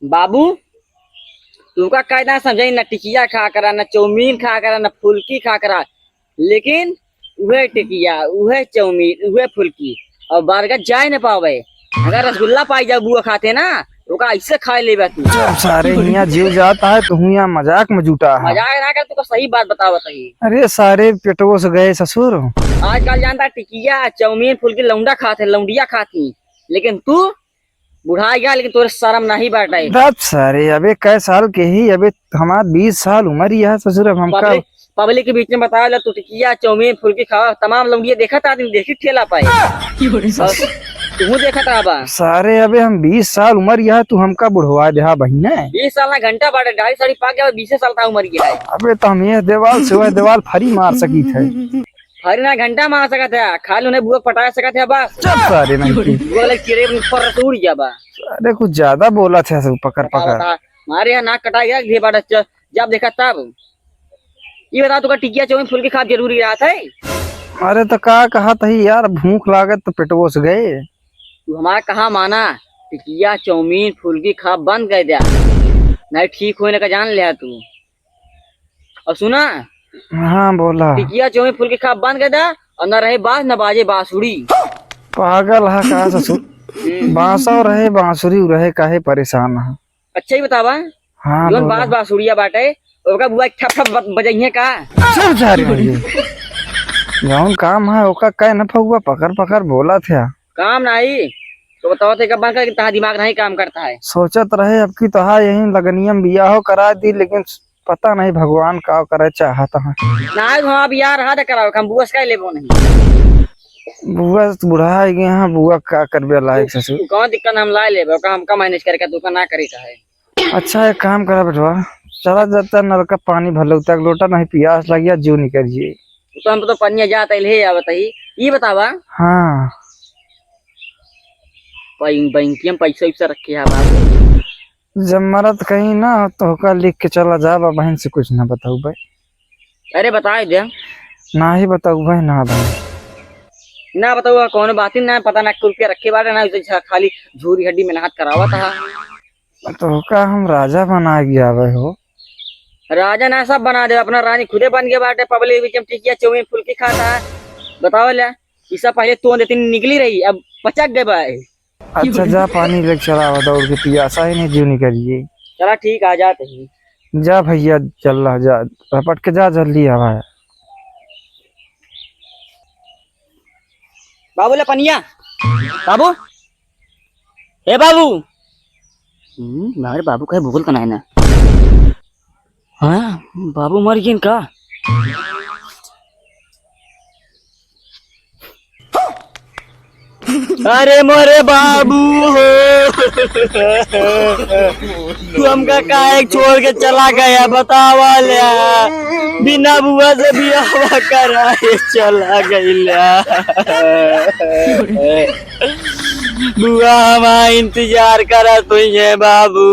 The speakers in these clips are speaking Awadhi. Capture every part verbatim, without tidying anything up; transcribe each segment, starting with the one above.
बाबू, तुमका कायदा समझाई, ना टिकिया खा करा, ना चाउमीन खा करा, ना फुल्की खा करा, लेकिन उहे टिकिया, उहे चाउमीन, उहे फुल्की, और बर्गर जाए न पावे। अगर रसगुल्ला पाई जाबू खाते ना, ओका ऐसे खाए लेबा तू। जब सारे हियाँ जीव जाता है, तो हूँ यहाँ मजाक में जुटा है। मजाक ना कर, तुका सही बात बतावत ही। अरे सारे पेटवो से गए ससुर। आजकल जानता टिकिया, चाउमीन, फुल्की लौंडा खाते, लौंडिया खाती, लेकिन तू बुढ़ा गया, लेकिन तोरे शर्म नहीं बाटे। दस सारे, अबे कै साल के ही, अबे हमार बीस साल उम्र ही है ससुर, अब हमका पब्लिक, पब्लिक के बीच में बतावे ला, तू टिकिया, चाउमीन, फुल्की खावा, तमाम लौंडिया देखत आदमी देखी ठेला पाए। और तू देखत आबा। सारे, अबे हम बीस साल उम्र ही है, तू हमका बुढ़वा देहा बहिने। बीस साल ना घंटा बाटे, ढाई साड़ी पाक गया, बीसे साल था उम्र ही है। अबे तो हम ये देवाल से वह देवाल फरी मार सकी थे। फरी ना घंटा मार सकत है, खाली उन्हें बुआ पटा सकत है बस। चुप सारे नहीं की। बुआ लग चिड़े पर से उड़ गया बा। अरे कुछ ज्यादा बोला थे सब पकड़ बता, पकड़। बता। मारे यहाँ नाक कटा गया, घे बाड़ा च-, जब देखा तब। ये बताओ, तुका टिकिया चाउमीन फुल्की खाब जरूरी रहा था? अरे तो का कहा तही यार, भूख लागत तो पेटवो से गए। तू हमारा कहा माना, टिकिया चाउमीन फुल्की खाब बंद कर दिया, नहीं ठीक होने का जान लिया तू। और सुना, हाँ, बोला। टिकिया चाउमीन फुल्की खाब बंद कर दा, और ना रहे बास, ना बाजे बांसुरी। पागल है का ससुर? हम्म। बांसो रहे, बांसुरी रहे, काहे परेशान है? अच्छा ही बतावा, हाँ, जौन बोला। बास बांसुरिया बाटे, ओका बुआ ठप ठप ब-, बजइहे का? सब जा रहे हैं ये। जौन काम है, ओका कहे न फगुआ, पकड़ पकड़ बोला थे। काम नहीं, तो बताओ थे, कब बंद कर, तहा दिमाग नहीं काम करता है। सोचत रहे, अब की तहा यही लगनिया में बियाहो करा दी, लेकिन पता नहीं भगवान का करे चाहत हैं। ना, हम अब यार हद कराओ, हम बुआ से कह लेबो नहीं। बुआ तो बुढ़ा ही गए हैं, बुआ का करबे लायक ससुर। तू कौन दिक्कत, हम ला लेबे, ओका हमका मैनेज करके तू का ना करे का है। अच्छा, एक काम करा बेटवा, चला जाता नलका पानी भर लो, तक लोटा नहीं पियास लगिया, जो निकल जिए। तो हम तो पनिया जात आइल है, या बताई, ई बतावा। हाँ। बैंक, बैंकिया में पैसा वैसा रखे है बाबू। जब मरत कहीं ना, तो ओका लिख के चला जाबा, बहन से कुछ ना बताऊ भाई। अरे बताए दे। ना ही बताऊ भाई, ना भाई। ना बताऊ, कौनो बात ही ना, पता ना कुल के रखे बाटे ना, उसे झा-, खाली झूरी हड्डी में नहात करावत हा। तो का हम राजा बना गया भाई हो? राजा ना सब बना दे, अपना रानी खुदे बन गया बाटे, पब्लिक बीच में टिकिया चाउमीन फुल्की खाता है। बताओ ले, ई सब पहले तो देती निकली रही, अब पचक गए भाई। अच्छा, जा पानी लेके चला आवा, दौड़ के पियासा ही नहीं, जीव निकल गई। चला ठीक, आ जाते हैं। जा भैया, चल रहा, जा, रपट के जा, जल्दी आवा। बाबू ले पनिया। बाबू, ए बाबू। हम्म, हमारे बाबू का है, भूगोल का नहीं ना। हाँ, बाबू मर गए इनका। अरे मोरे बाबू हो, तू हमका काहे छोड़ के चला गया, बतावा ले। बिना बुआ से बियाह कराए चला गइला। बुआ हमार इंतजार करत हुई है बाबू।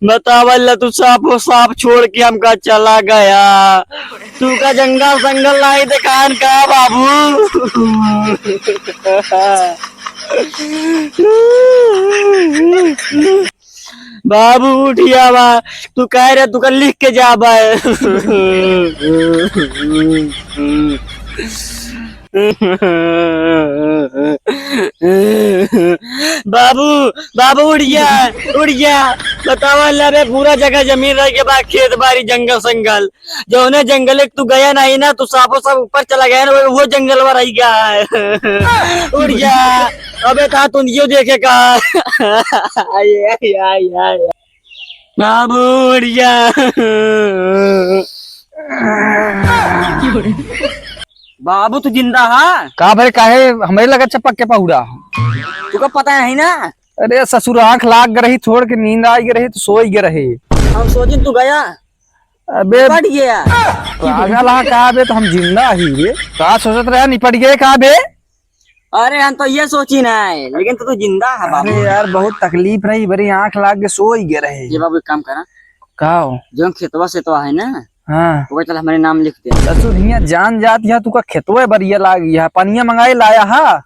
बतावल ला तू साफो साफ छोड़ के हमका चला गया। तू का जंगल संगल नाही देखान का बाबू? बाबू उठिया बा, तू कह रहे तू का लिख के जाबा। बाबू, बाबू उठ गया, उठ गया। बतावा ला बे, पूरा जगह जमीन रह गया बा, खेत बारी, जंगल संगल। जौने जंगल एक तू गया नहीं ना, तू साफो साफ ऊपर चला गया ना, वो, वो जंगल में रह गया है। उठ गया। अबे ता तुंदियो देखे का। आये, आये, आये, आये। बाबू उठ गया। बाबू, तू जिंदा हा? का भरे, काहे हमरे लगे चपक के पहुड़ा? तुका पता है ना? अरे ससुर, आँख लाग गए रही, छोड़ के नींद आ गए रही, तो सोई गए रही। हम सोचिन तू गया। अबे निपट गया। पागल हा का बे, तो हम जिंदा ही रे। का सोचत रहे, निपट गए का बे? अरे हम तो ये सोची ना है, लेकिन तू तो जिंदा है बाबू। अरे यार, बहुत तकलीफ रही, बड़ी आँख लाग के सोई गए रहे। ये बाबू एक काम करा। का हो? जो खेतवा सेतवा है ना, हाँ। वो चल हमारे नाम लिख दे। ससुर हियाँ जान जात यहाँ, तू का खेतवा बरिया लाग गया, पनिया मंगाए लाया हा?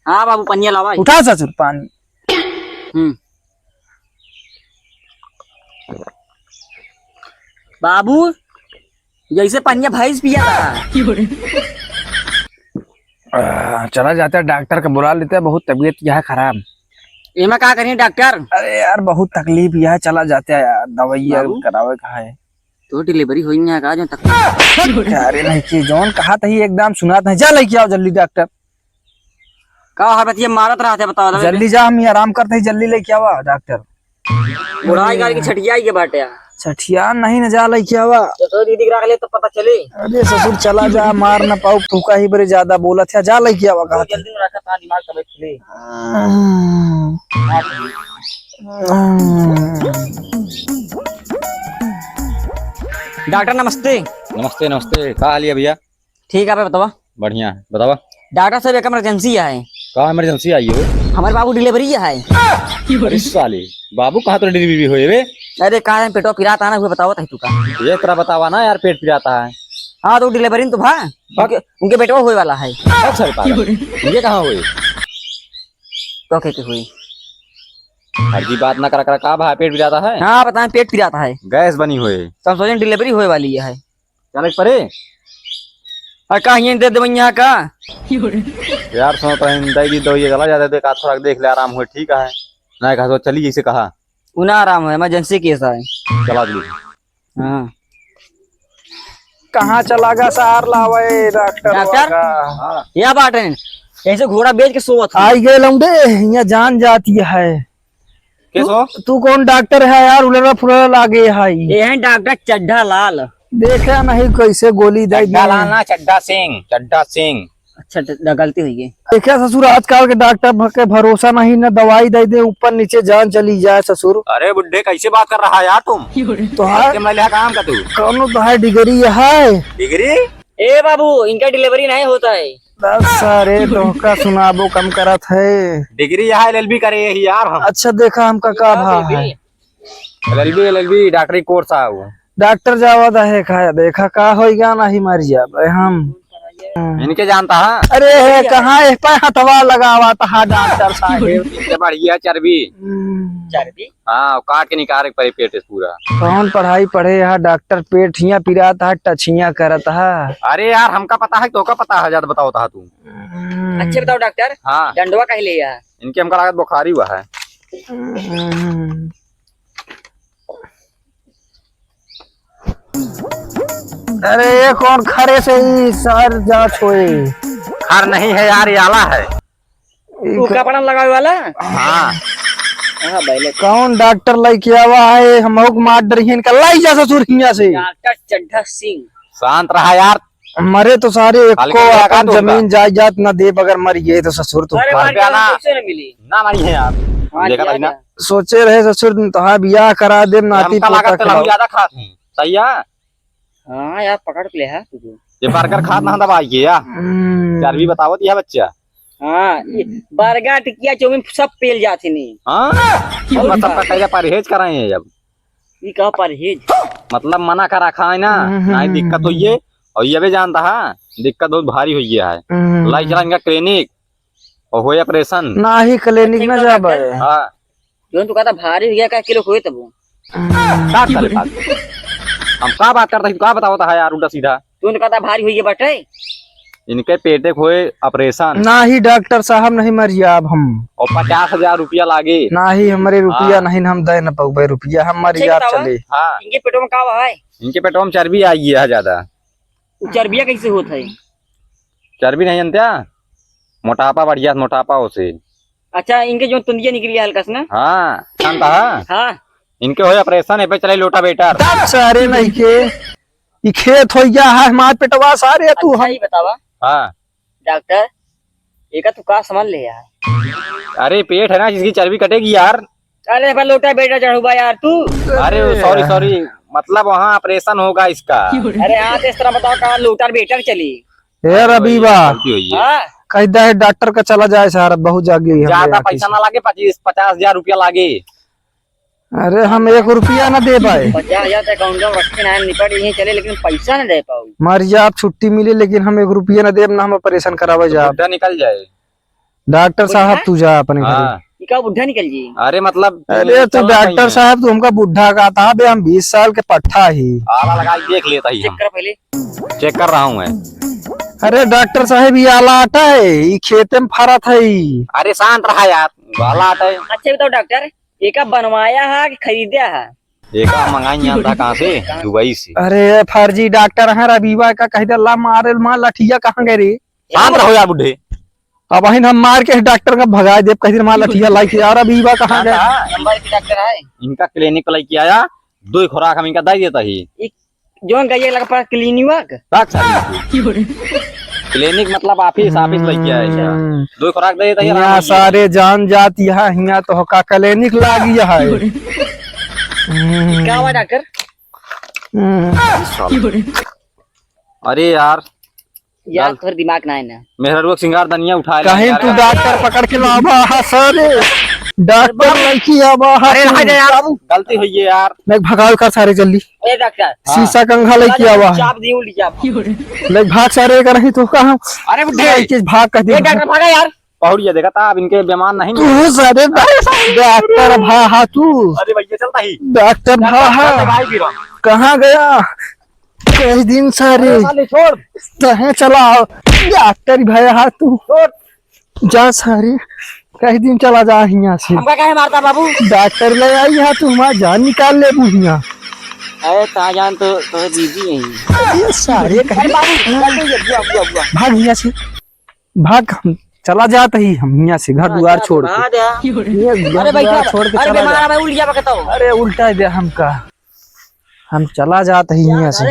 हाँ बाबू, पनिया लावा है। उठा ससुर पानी। हम्म। बाबू, जैसे पनिया भैंस पिया था। आ, चला जाता है, डॉक्टर का बुला लेते हैं, बहुत तबीयत यह है खराब। एमा का करिए डॉक्टर? अरे यार, बहुत तकलीफ यह है, चला जाता है यार, दवाई यार बाबू? करावे का है। तो डिलीवरी होई ना का जो तक? अरे नहीं कि जौन कहा था ही एकदम सुनात नहीं, जा लेके आओ जल्दी डॉक्टर। का हर बतिया मारत रहते, बताओ, बताओ। जल्दी जा, हम ही आराम करते ही, जल्दी लेके आवा डॉक्टर। बुढ़ाई गाड़ी की छठियाई के बाटे। छठिया नहीं न जा लेके आवा। तो, तो दीदी के रख ले तो पता चली। अरे ससुर चला जा, मार न पाऊ, तू का ही बरे ज्यादा बोलत है, जा लेके आवा कहा था। जल्दी में रखा था, दिमाग तबे खुली। हम्म। डॉक्टर नमस्ते। नमस्ते, नमस्ते। का हाल है भैया? ठीक है, बतावा। बढ़िया है, बतावा। डॉक्टर साहब, एक इमरजेंसी है। का इमरजेंसी आई हो? हमारे बाबू डिलीवरी है। अरे साले, बाबू कहाँ तो डिलीवरी होए बे? अरे, कहाँ है, पेटवा पिरात आना हुआ, बतावा तही तू का। ये तरह बतावा ना यार, पेट पिराता है। हाँ, तो डिलीवरी तो भा, उनके, उनके बेटवा होए वाला है। अब सर पागल, ये कहाँ हुई? तो के, के हुई? फर्जी बात ना करा करा, का भा पेट पिराता है? हाँ, बताएं, पेट पिराता है। गैस बनी हुई। तो हम सोचें डिलीवरी होए वाली है। चले परे। और का हियें दे देबे यहाँ का? यार सुनो तो हम दे दी दवाई, चला जाते देख, आज थोड़ा देख ले, आराम हो, ठीक है। ना कहा तो चली जैसे कहा। उ ना आराम है, इमरजेंसी केस है। चला जल्दी। हाँ। कहाँ चला गा सार लावे डॉक्टर डॉक्टर? वाला? हाँ। या बाटे, ऐसे घोड़ा बेच के सोवत है। आई गए लौंडे, यहाँ जान जाती है। कैसे हो? तू, तू कौन डॉक्टर है यार, उलरा फुलरा लागे है। ये है डॉक्टर चड्ढा लाल। देखा नहीं कैसे गोली दे चड्ढा लाल दिए। ना, चड्ढा सिंह, चड्ढा सिंह। अच्छा, ड-, ड-, गलती हुई है। देखा ससुर, आजकल के डॉक्टर भ-, के भरोसा नहीं, ना दवाई दे दे, ऊपर नीचे जान चली जाए ससुर। अरे बुड्ढे, कैसे बात कर रहा है यार तुम? तो हाँ। कैसे मैं लिया काम का तू? कौनो तो है डिग्री है। डिग्री? ए बाबू, इनका डिलीवरी नहीं होता है। बस सारे तोहका सुनाबो कम करत है। डिग्री यहाँ एलएलबी करे यही यार हम। अच्छा देखा हमका का हाँ, भा है। एलएलबी, एलएलबी डॉक्टरी कोर्स है वो। डॉक्टर जावा दा है खाया, देखा का होई गा, नहीं मर जाबे हम। इनके जानता है? अरे हे, कहाँ एह पे हथवा लगावा था डॉक्टर साहब? इनके बढ़िया चर्बी। हम्म। चर्बी? हाँ, काट के निकाले के पड़े पेट से पूरा। कौन पढ़ाई पढ़े यहाँ डॉक्टर, पेट हियाँ पिरात है, टछियाँ करत है। अरे यार, हमका पता है, तोका पता है, ज्यादा बतावत हा तू। हम्म। अच्छा बताओ डॉक्टर, हाँ। डंडवा काहे ले आया? इनके हमका लागत बुखारी हुआ है। हम्म। अरे ये कौन खरे से ही सर जांच होए? खर नहीं है यार, ये आला है। ई तू क- कपड़ा लगावे वाला? हाँ। हाँ, भाई, ले। कौन डॉक्टर लेके आवा है? हम हुक मार डरिए इनका, लाई जा ससुर हियाँ से। डॉक्टर चड्ढा सिंह। शांत रहा यार। मरे तो सारे खाली एको कर दिया का अपन तू जमीन उनका? जायदाद ना देब, अगर मर गए तो ससुर तो अरे, खा। मार रुपया ना। कैसे ना मिली? ना मारी है यार। हाँ, देखा था दिया ना। था। सोचे रहे ससुर तोहार बियाह करा देब, नाती हमका पोता लागत है, खिलाओ। ज्यादा खात है। सही है? हाँ यार, पकड़ के ले है तुझे। ये बर्गर खात ना दबाई के या? हम्म। चर्बी बतावत यह बच्चा। हाँ, ये बर्गर, टिकिया, चाउमीन सब पेल जात है नी। हाँ? और मतलब का? का कैसे परहेज कराए हैं अब? ये का परहेज? मतलब मना करा खाए ना, हम्म, ना ही हम्म, दिक्कत हम्म। होई है। और ये भी जानता है, दिक्कत बहुत भारी हुई है। हम्म। लाई चला इनका क्लिनिक और होए ऑपरेशन। ना ही क्लिनिक अच्छा, ना इनका जाबे। डॉक्टर? हाँ। जौन तू कहता भारी हो गया, का किलो होए तब? हम्म। का करे बात? हम का बात करता है, तू का बतावता है यार उल्टा सीधा? तू तो कहता भारी हो गया बाटे। इनके पेटे के होए ऑपरेशन। ना ही डॉक्टर साहब, नहीं मर जाब हम। और पचास हजार रुपया लागे। ना ही हमरे रुपया, हाँ। नहीं हम दे न पाउबे रुपया, हम मर अच्छा, जाब बतावा। चले। हाँ। इनके पेटों में का हुआ है? इनके पेटों में चर्बी आई है ज्यादा। उ चर्बिया कैसे होत है? चर्बी नहीं जानते? मोटापा बढ़िया, मोटापा उसे। अच्छा, इनके जो तुंदिया निकली है हल्का सा ना? हाँ, जानता है? हाँ। इनके होए ऑपरेशन, ए पे चले लोटा बेटर। सारे नहीं के, ई खेत हो गया है, हमार पेटवा सारे तू अच्छा, हम। ये बतावा। हाँ। डॉक्टर, एका तू का समझ ले यार? अरे पेट है ना, जिसकी चर्बी कटेगी यार। अरे बा लोटा बेटा चढ़ूबा यार तू। अरे sorry, sorry, मतलब वहाँ ऑपरेशन होगा इसका। अरे हाँ, तो इस तरह बताओ कहाँ लोटा बेटा चली? ए रबीबा, गलती हुई है। हाँ। कह दे है डॉक्टर का चला जाए सारा, बहुत जागी है ज्यादा हमरे पैसा आँखी से। ना लागे, पच्चीस, पचास हजार रुपया लागे। अरे हम एक रुपया ना दे पाए। पचास हजार तो अकाउंट में रखे ना, निपट यहीं चले, लेकिन पैसा ना दे पाऊ। मर जा, आप छुट्टी मिली, लेकिन हम एक रुपया ना देब, ना हम ऑपरेशन करावे तो जाब। बुड्ढा निकल जाए। डॉक्टर साहब, बुड्ढा? तू जा अपने घरे। हाँ। ई का बुढ़ा निकल जी? अरे मतलब, अरे तो चलना डॉक्टर चाहिए। साहब, तू हमका बुढ़ा कहत हा बे, हम बीस साल के पट्ठा ही। आला लगा के देख लेता ही हम। चेक कर पहले। चेक कर रहा हूँ मैं। अरे डॉक्टर साहब, ई आला आटा है, ई खेते में फरत है ई। अरे शांत रहा यार, आला आटा है। अच्छा बताओ डॉक्टर, एका बनवाया है कि खरीदा है? एका मंगाई आन था कहाँ से? दुबई से। अरे फर्जी डॉक्टर है, रबीवा का कह दे ला मारे, मार लठिया कहाँ गए रे? शांत रहो यार बुढ़े। अब अहिन हम मार के डॉक्टर का भगाए देब, कह दे मार लठिया लाई के यार, रबीवा कहाँ गए? नंबर के डॉक्टर है। इनका क्लिनिक पर लेके आया, दो ही खुराक हम इनका दे देता ही। एक जोन गइया लगा पड़ा क्लिनिक। राख साहब। क्लिनिक मतलब ऑफिस, ऑफिस लेके आए क्या? हम्म। दो खुराक दे देता ही, हियाँ आराम से। सारे जान जात यहाँ, हियाँ तो का क्लिनिक लागी है। हम्म। क्या हुआ डॉक्टर? हम्म। अरे यार, यार, गल- तोर दिमाग ना है ना। मेहररुआ के सिंगार दनिया उठा ले कहीं यार। तू डॉक्टर पकड़ के लावा हा सारे। डॉक्टर लड़की आवा हा अरे, तू। रहा जा यार। गलती हुई है यार। मैं भगाओ कर सारे जल्दी। ए डॉक्टर। हाँ। शीशा कंघा लेके आवा है। चाप दी उल्टी चाप। ले भाग सारे का नहीं तो कहाँ। अरे बुढ़े। भाग कर दे। ए डॉक्टर भागा यार। पहुड़िया देखा था, अब इनके बीमार नहीं तू सारे डॉक्टर भा हा तू। अरे भैया चलता ही। डॉक्टर भा हा। भाई भी रहा। कहाँ गया? कई दिन सारे अरे साले, छोड़। तहे चला, डॉक्टर भया हा तू। छोड़। जा सारे, कई दिन चला जा हियाँ से। हमका काहे मारता बाबू? डॉक्टर ले आई हा तू, हमार जान निकाल लेबू हियाँ। अरे ता जान तो, तो दीदी है। अरे सारे, अरे बाबू, बुआ, बुआ, बुआ। भाग हियाँ से, भाग, हम चला जात ही हम हियाँ से, घर दुआर छोड़ के। भाग जा। ये घर अरे भाई, दुआर छोड़ के अरे चला जा। भाई, उल्टा बकता हो। अरे उल्टा दे हमका, हम चला जात ही हियाँ से।